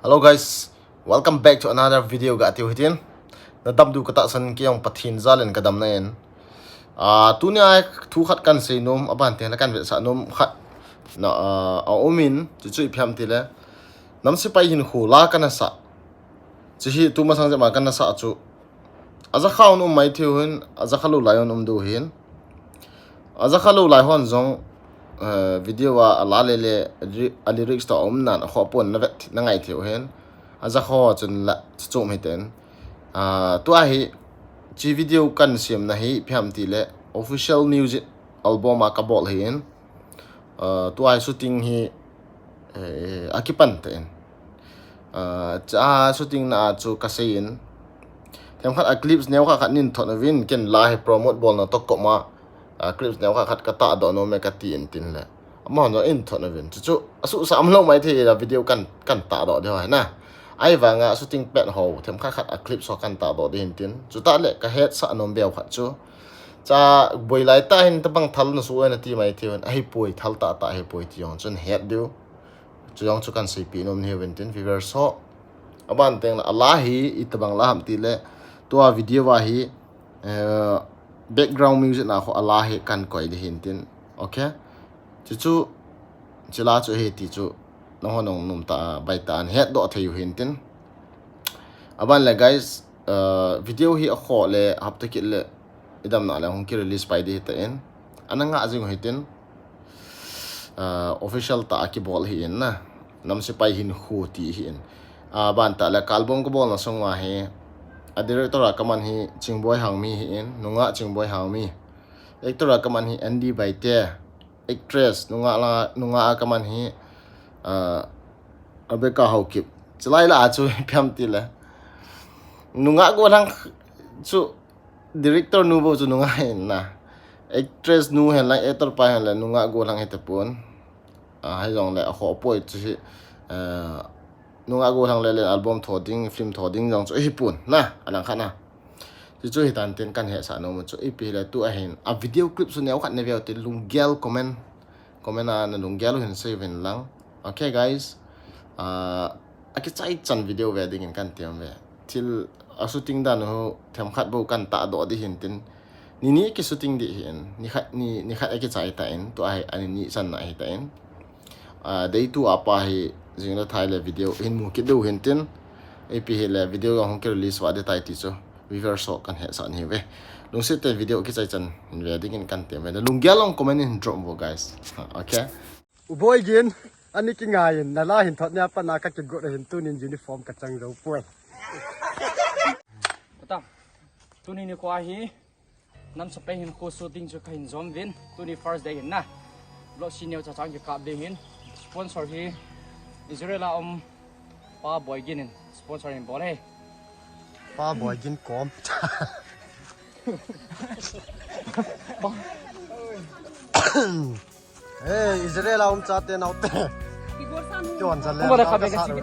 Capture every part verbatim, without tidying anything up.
Hello guys, welcome back to another video ga tiu hitin. Na dam diu ka tahsan, kei jong Pathen jal in ka dam na in. Ah, tunia thu khat kan sei nom, aban teng le kan vetsah nom khat na, ah, a um in, chuchu ipi ham tile, nam sepai hinkho la kana sah. Chuhi tumasang jep ma kana sah chu. Ajakha un um mai thei u hin, ajakha lou lai un um diu hin. Ajakha lou lai hon jong, eh, video a ala le le ri-, a lyrics toh a um nan akhoh pon na vet na ngai thei u hin. Ajakha ho chun la chu chom hiten. Ah, tua hi chi video kan siam na hi ipi ham tile official music album a ka bol hi in. Ah, tua hi shooting hi, eh, akipan ta in. Ah, cha shooting na a chu ka sei in. Themkhat a clips neo kha khat nin thot na vin, ken la hi promote bol na toh koma, ah, clips neo kha khat ka tahdoh nom e ka ti in tin le. Amahon jong in thot na vin. Chuchu, asuhsah um lou mai thei la video kan, kan tahdoh ding ho hi na. Ahivanga shooting pet ho, themkhat khat a clips ho kan tahdoh ding hin tin. Chutah le ka hetsah nom beu khat chu. Cha boi lai tah hin tabang thal na su na ti mai thei un. Ahipoi, thal tah tah ahipoi ti jong chun het diu. Chu jong chu kan seipeh nom ni hin tin viewers ho. Aban teng la ala hi itabang la ham tile. Tua video a hi, eh, background music na kho ala hi kan koi ding hin tin. Okay. Chuchu, chila chu hi ti chu. Nangho nung num ta, bai ta an hetdoh thei u hin tin. Aban le guys, uh, video hi akhoh le, hapta kit le, idam na le hung ki release pai ding hita in. Ana ngah jing u hitin, uh, official tah a kibol hi in na. Nam sepai hinkho ti hi in. Aban tah le ka album ka bol na sung uva hi. A director a ka man hi Chingboi Hangmi hi in. Nungah Chingboi Hangmi. Actor a ka man hi Andy Baite. Actress, nungah la, nungah a ka man hi, ah, Rebecca Haokip. Chulai la a chu ipi ham tile. Nungah gollhang chu director nu bou chu nungah hin na. Actress nu hen lang, actor pa hen lang, nungah gollhang hita pon. Ah, hijong le akhoh poi chu hi, ah, nungah gollhang le le album tho ding, film tho ding jong chu ahipon na, alang khat na. Chuchu hitan tin kan hetsah nom u chu ipi le tu ahin. A video clip chu neo khat na veu tin lunggel comment. Comment a na lunggel u hin sei uvin lang. Okay guys. Ah, akichai chan video ve ding in kan tem ve. Thil a shooting dan u themkhat bou kan tahdoh ding hin tin. Ni ni ki shooting ding hin. Ni khat, ni, ni khat akichai ta in. Tu ahi, ani ni chan na ahi ta in. Ah, deitu apa hi jing le thai le video hin mu kit diu hin tin. Ipi hi le video jong hung ki release va ding tai ti chu. Viewers ho kan hetsah ni ve. Lungset tah in video kichai chan hin ve ding in kan tem ve. Na lunggel jong comment in drop vo guys. Ha, okay. U Boigin, ani kingai in, na la hin thot nia pat na ka kigot hin tunin uniform ka chang jou poi. Patang. Tuni nikho hi. Nam sepai hinkho shooting chu ka hin jom uvin, tuni first day hin na. Vlog si neo cha chang kikap ding hin. Sponsor hi Israel a um Pa Boigin in sponsor in bol e. Pa Boigin kom. Eh, Israel a um chate naote. Kigon sa nu. Kigon sa le. Kuma da ka be ka sa si.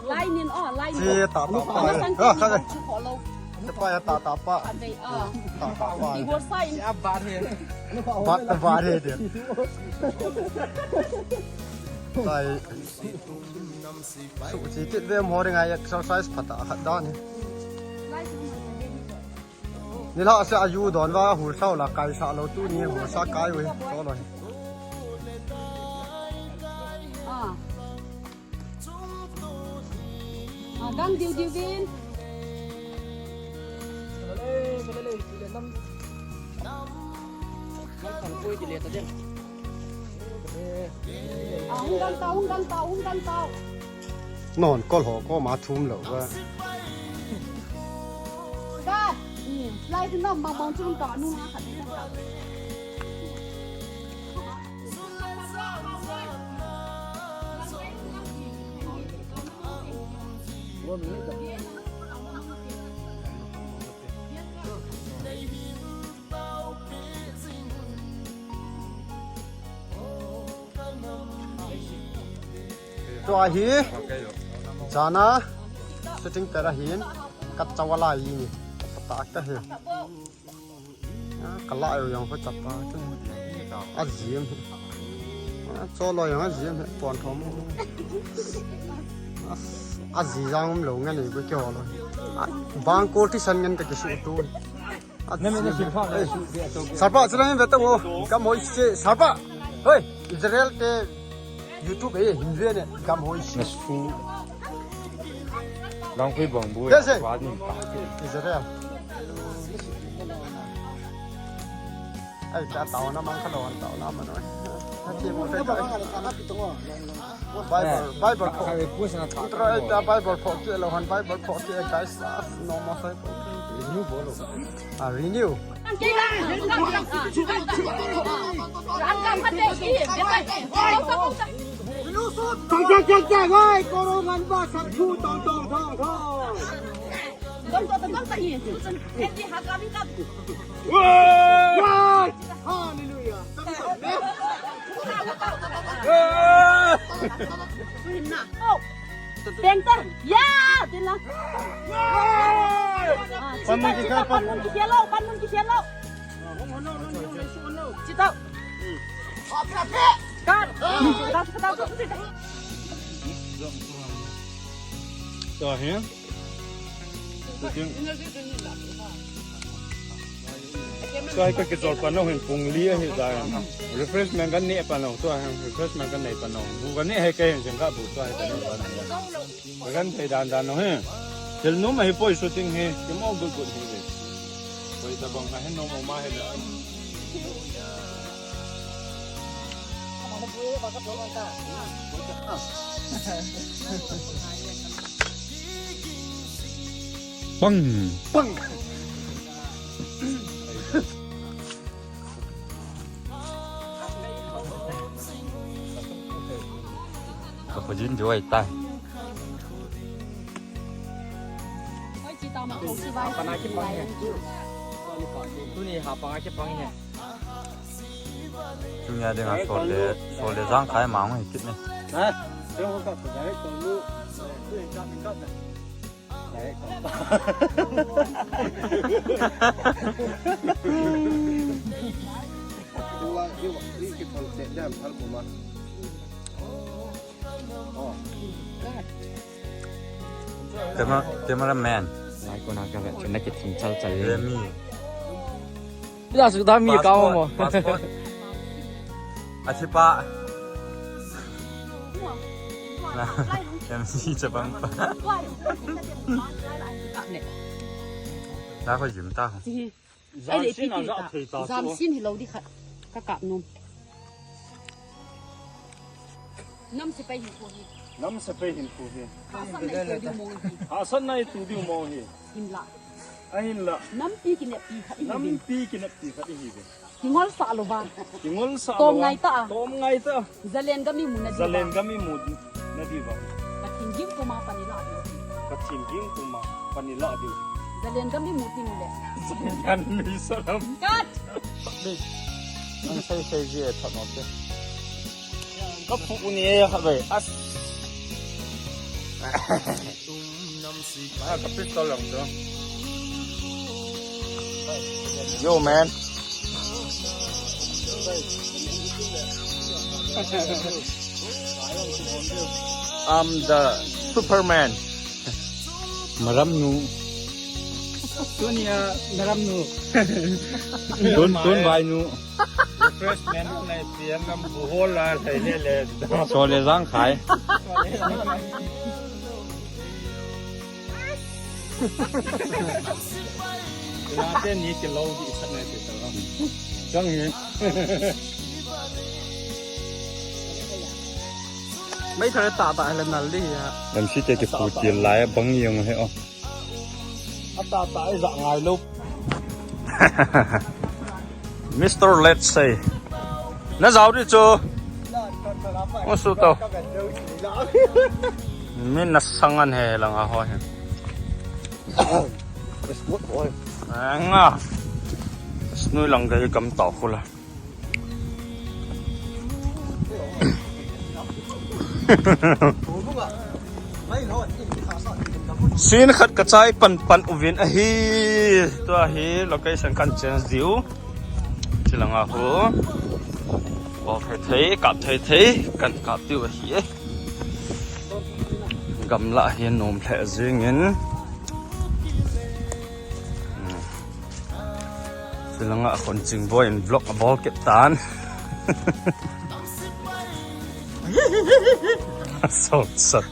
Line in, oh, line in. Si ta ta pa. Ama sang ah, ka ki ko lo. Te pa ya ta ta pa. Ka be, ah. Ta ta pa. Kigon sa in. Ya bar he. Bar, bar he de. Tai. Tu chi kit ve mo ring ai exercise phat a khat dan. Line in. Nilhah se a ju don va hul sao la kai sa lo tuni hul sa kai ui. Cho lo. Ah. Ah, gang diu diu vin. Ah, hung gang tao, hung gang tao, hung gang tao. Non kol ho ko ma thum lo va. Ka. Lai tu na ma bang chun ka nu na khat. Tua hi jana shooting pera hin ka chawala hi ni ka ta ka hi. Ah, ka la yo yang ko chapa tu. A jim. Ah, cholo yang a jim pon thom. Aji jang um lou ngan ei ko kyo lo. Bang ko ti san ngan ka kisu tu. Aji. Sarpa, sila ngan vetan o. Kam hoi se, Sarpa. Hoi, Israel te YouTube e, Hindu ne, kam hoi se. Nasu. Lang kui bang bu. Yes, sir. Israel. Ai, ta tao na mang ka lo, tao na mang. Bible, Bible. Intro ai ta Bible pho ke lo han Bible pho ke guys. Ah, no mo sai. Renew bolo. Ah, renew. Chak, chak, chak, chak, oi, koro ngan ba, sak thu, tong, tong, tong, tong. Hallelujah. Pengtar. Ya, tila. Panmun ki kapa. Panmun ki kelo, panmun ki kelo. Chitau. Kat. Kat, kat, kat, kat. Tua hi. Tua hi ka kijol pan u hin pung li ahi jeh in. Refreshment kan neh pan u, tua hi refreshment kan nei pan u. Bu kan neh he kei hin jing ka bu tua hi kan neh pan u. Kan thei dan dan u hi. Thil nom ahi poi shooting hi. Kim o gut gut hi ve. Poi tabang ka hin nom ma hi le. Pang. Pang. Ka khujin juai tai. Tuni ha panga kipang hi. Tunia dinga sol le, sol le jang khai mang hi kit ne. Ha? Camera, cameraman. Lai ko na ka ve, chun na ki thum chal chal. Remy. Ila su da mi ka mo. Passport, passport. Athi pa. Na, M C chabang pa. Na ko jim ta. Ai, le, pi, pi, ta. Jam sin hi lo di khat. Ka kap nom. Nam se pai hin ko hi. Nam se pai hin ko hi. Ka san nai tu di mo hi. Ka san nai tu di mo hi. Hin la. Ahin la. Nampi kineppi khat ihi ve. Nampi kineppi khat ihi ve. Kingol sa lo va. Kingol sa lo va. Tom ngai ta. Tom ngai ta. Zalen gam imu na diu va. Zalen gam imu na diu va. Pathen ging puma pan ila diu. Pathen ging puma pan ila diu. Zalen gam imu ti mu le. Zalen mi salam. Cut. Ang sai sai ji e tha no te. Ka phu u ni e kha bai. As. Ah, ka pistol lang to. Yo, man. I'm the Superman. Maram nu. Tunia maram nu. Tun, tun bai nu. Refreshment nei pian nam bu hol la thei le le. Sol le jang khai. Late ni kilo di sa nei te ta. Jang ni. Mai thare ta ta le nal di ya. M C te ki pu ti lai bang yong he o. Ata ta ai za ngai lo. Mister Let's Say. Na zau di chu. Mo su to. Min na sangan he lang a ho he. It's good boy. Nga. Snui lang ga kam tau khula. Sin khat ka chai pan pan uvin ahi. Tua hi location kan change diu. Chilanga ho. Bol thei thei, kap thei thei, kan kap diu ahi e. Gamla hi nom lheh jingin. Hmm. Chulanga Khonching boy in vlog abol kit tan. Sot sot.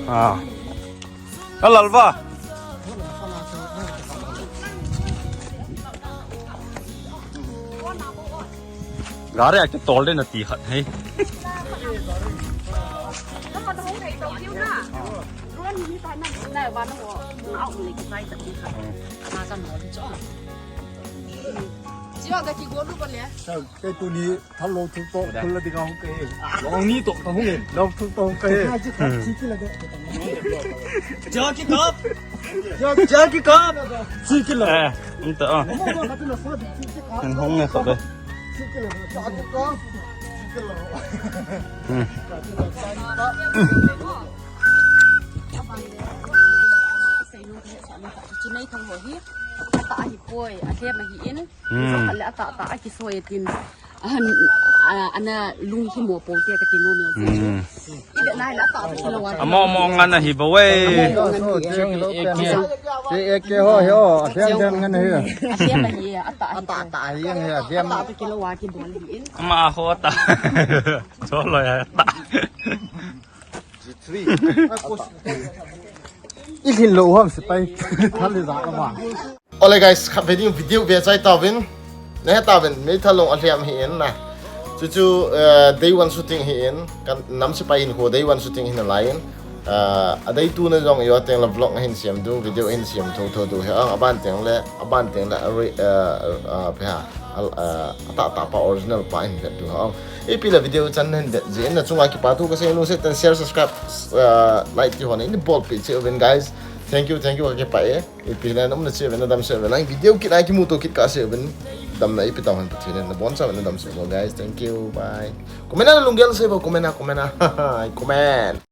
Ah. Ka Lalva. Gari a kitol den ati khat hi. Kei tuni thalo thu to khul la dinga hung kei. Long ni to ka hung in. Long thu to hung kei. Jackie Cup. Jackie Cup. Sikila. Eh, ito, oh. Kan hung ne khabe. Hmm. Chinai thang ho hi. Ata ahi poi, ahem ahi in. Hmm. Khat le ata ata a kisoi tin. Ahan, a, ana lung hi mo po ke ka ti no me. Hmm. Ida nai la ata ata kilo wa. Amo mo ngan ahi ba we. Amo mo ngan hi. Ke ke ho ho, ahem ahem ngan ahi. Ahem ahi, ata ahi. Ata ata ahi, ahem. Ata ata kilo wa ki bol hi in. Ama ho ata. Cholo ya ata. G three. Ilhin lo ham sipai. Thali za ka ma. Ole guys, kha video video ve chai tauvin. Ne tauvin, me thalong a hliam hi in na. Chu chu, eh, day one shooting hi in. Kan nam sipai in ko day one shooting hi na lai in. Eh, a day two na jong yo teng la vlog na hin siam du, video hin siam tho tho du he. Ang aban teng le, aban teng le, a re-, eh, eh, pe ha. Al, eh, ata ata pa original pa hin vet du ha. Ipi la video chan hin vet ji in na chunga kipa thu ka sei nu se ten share, subscribe, eh, like ti ho na in bol pi che uvin guys. Thank you, thank you ka kipa e. Ipi la na um na che uvin na dam se uvin. Lang video kit ai kimu to kit ka se uvin. Dam na ipi ta hon Pathen na bon sa uvin na dam se uvin guys. Thank you. Bye. Comment na lunggel se ba comment na comment na. Comment.